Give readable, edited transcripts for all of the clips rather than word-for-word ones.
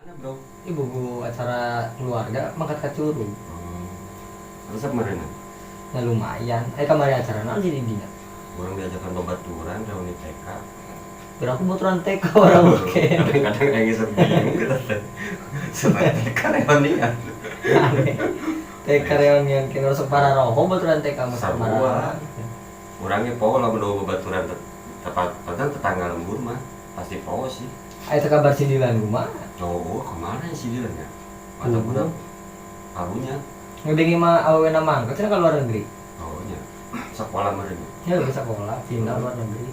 Mana, Bro? Ibu bu acara keluarga mangkat ka Curug. Oh. Resep mana? Ya lumayan. Eh, kamari acara naon sih di dinya? Urang diajakan babaturan reuni TK. Kira aku baturan TK orang oke. Kadang-kadang yang ngisep bingung kita teh. Sampai TK reunian. Aneh. TK reunian kena resep para roho baturan TK mah. Sarua. Urangnya poho lah mendoa babaturan tepat padahal tetangga lembur mah pasti poho sih. Ayo kabar si Dilan rumah. Oh, kemana sih Dilan ya? Atau budak karunya? Ngedengi mah awena mangkat cenah ke luar negeri. Oh nya. Sekolah mah. Ya udah sekolah, pindah luar negeri.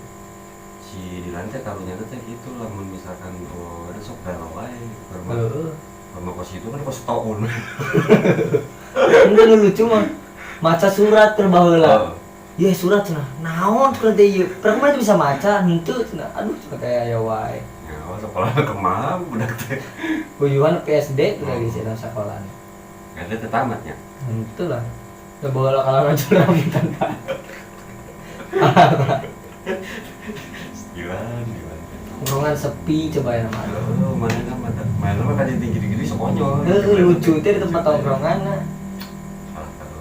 Si Dilan teh karunya teh gitu lah, mun misalkan oh ada sok galau wae ke rumah. Heeh. Rumah kos itu kan kos tahun. Enggak, lu lucu mah. Maca surat keur baheula. Oh. Ya surat cenah. Naon surat teh ieu? Pernah kemarin tuh bisa maca, henteu cenah. Aduh, cenah kayak aya wae. Ya, oh, sekolah kemana budak teh? Uyuhan PSD tuh lagi sih dalam sekolah. Gak ada teh tamatnya. Henteu lah. Ya baheula kalau ngajul rambutan kan. Dilan, Dilan. Tongkrongan sepi coba ya nama. Oh, mana nama mana mah kan tinggi tinggi sekonyol. Heeh, lucu teh di tempat tongkrongan nah. Salah tahu.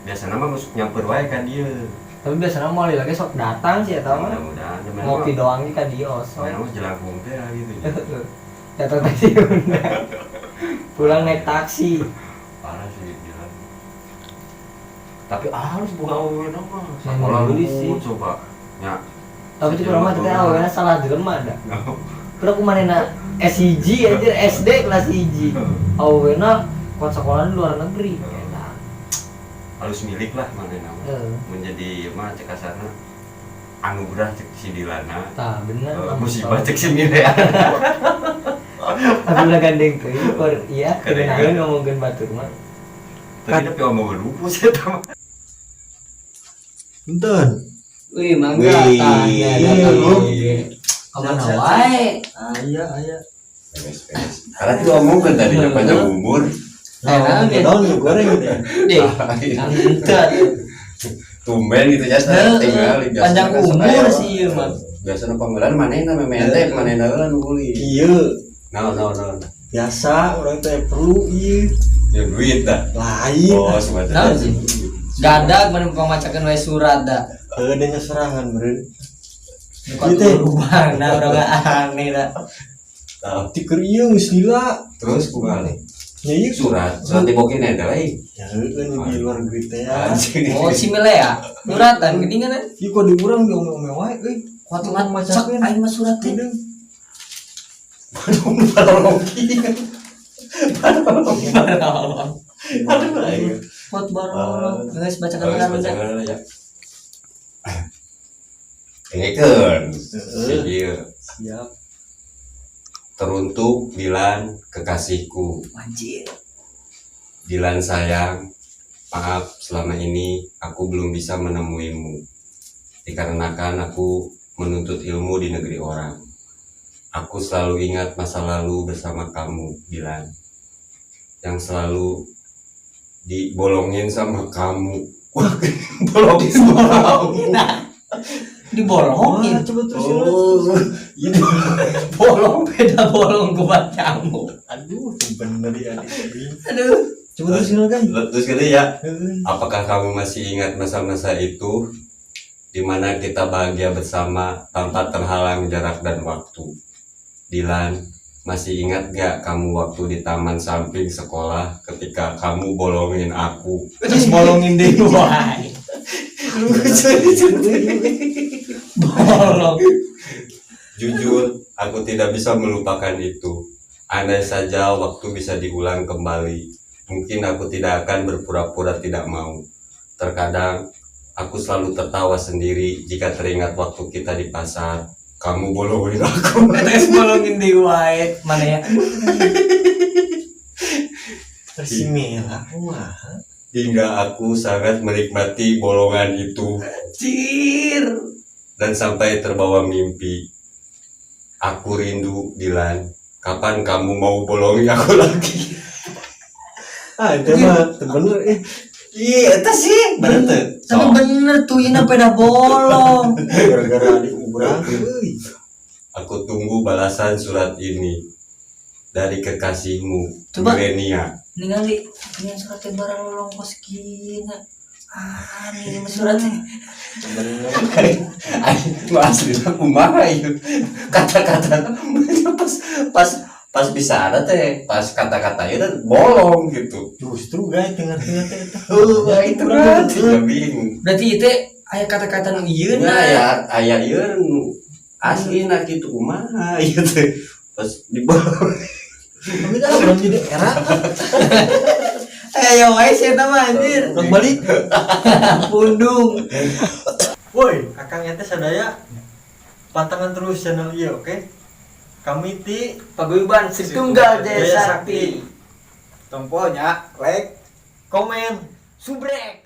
Biasanya mah masuk nyamper wae kan dia. Tapi biasanya mau lagi sok datang sih eta mah. Mudah-mudahan Ngopi doang ka dieu osok. Main mah jelangkung teh lah gitu ya. Datang taksi undang. Pulang naik taksi. Parah sih Dilan. Tapi harus buka awewe mah. Sekolah Emang lu sih. Coba. Ya. Tapi itu kurang mah teh awena salah jelema da. Terus aku manehna S1 anjir, SD kelas 1. Awena kuat sekolah di luar negeri. Enak. Harus milik lah manehna mah. Heeh. Menjadi mah cek kasarna anugerah cek si Dilana. Tah bener. Eh, lamun musibah tau. Cek si Milea. Tapi ulah gandeng teuing kur iya Gandeng. kenaeun ngomongkeun batur mah. Tadi tapi omong lupus eta mah. Punten. Wih, mangga Wih. tah datang oge. Kamana wae? Aya, aya. Karena itu omongkeun tadi panjang umur. Eh, naon ya? Naon nu goreng teh? Deh. Henteu. Tumben gitu ya, Heeh, tinggal biasanya panjang kan sok umur aya. sih ieu mah. Biasanya panggilan manehna memente manehna heula nu uli. Kieu Naon naon naon. Biasa urang teh perlu ieu. Ya duit dah. Lain. Oh, sebetulnya. Naon sih? Gadag mana pamacakeun wae surat da. Heuh nya serangan meureun. Bukan Ieu teh. Nah, urang aneh da. Tahu. Ti keur ieu geus lila. Terus kumaha nih? Nya ieu Surat, surat dibokin ada lain. Ya heueuh nu di luar negeri teh ya. Anjing. Oh, si Milea. Suratan geuningan. Ieu kok di urang diomong-omong wae euy. Kuat ngacak aing mah surat teh. Hideung. Waduh, barologi. Barolong. Aduh, aing. Kuat barolong. Geus bacakan Harus heula. bacakan heula ya. Dengekeun. Si ieu. Siap. Teruntuk Dilan kekasihku. Anjir. Dilan sayang, maaf selama ini aku belum bisa menemuimu. Dikarenakan aku menuntut ilmu di negeri orang. Aku selalu ingat masa lalu bersama kamu, Dilan. Yang selalu dibolongin sama kamu. Wah, bolongin sama kamu. Nah, dibolongin. Wah, coba terus. Oh, ini Bolong beda bolong ku kamu. Aduh, tuh bener ya adik. Aduh. Coba terus kan. Terus gitu ya. Heeh. Apakah kamu masih ingat masa-masa itu di mana kita bahagia bersama tanpa terhalang jarak dan waktu? Dilan, masih ingat gak kamu waktu di taman samping sekolah ketika kamu bolongin aku? Terus bolongin deh. Wah. Bolong. Jujur, aku tidak bisa melupakan itu. Andai saja waktu bisa diulang kembali, mungkin aku tidak akan berpura-pura tidak mau. Terkadang, aku selalu tertawa sendiri jika teringat waktu kita di pasar. Kamu bolongin aku. Terus bolongin di wae. Mana ya? Terus si Mela kumaha? Hingga aku sangat menikmati bolongan itu Cir. Dan sampai terbawa mimpi. Aku rindu, Dilan. Kapan kamu mau bolongin aku lagi? Ah, itu mah teu bener eh. Iya, itu sih bener tuh. Tapi bener tuh ini peda bolong. Gara-gara adik urang euy. Aku tunggu balasan surat ini. Dari kekasihmu, Coba. Milenia. Ningali ini surat teh barang lolong kos kieu. Ah, ini mah suratnya. Bener. Aing mah asli kumaha ieu kata-kata pas pas pas bisa ada teh, pas kata-kata itu bolong gitu. Justru guys, tengah-tengah teh eta. Oh, itu kan ya bingung. Berarti itu aya kata-kata nu ieu. Nah, aya aya ieu nu asli na kitu, kumaha ieu teh pas di bolong. Tapi kan belum jadi era. Eh, ya wae sih eta mah, anjir. Urang balik. Pundung. Woi, Akang ente sadaya pantangan terus channel ieu, oke? Kami ti Paguyuban Tunggal Jaya Jaya Sakti. Sakti. Tong poho nya, like, Komen. Subrek.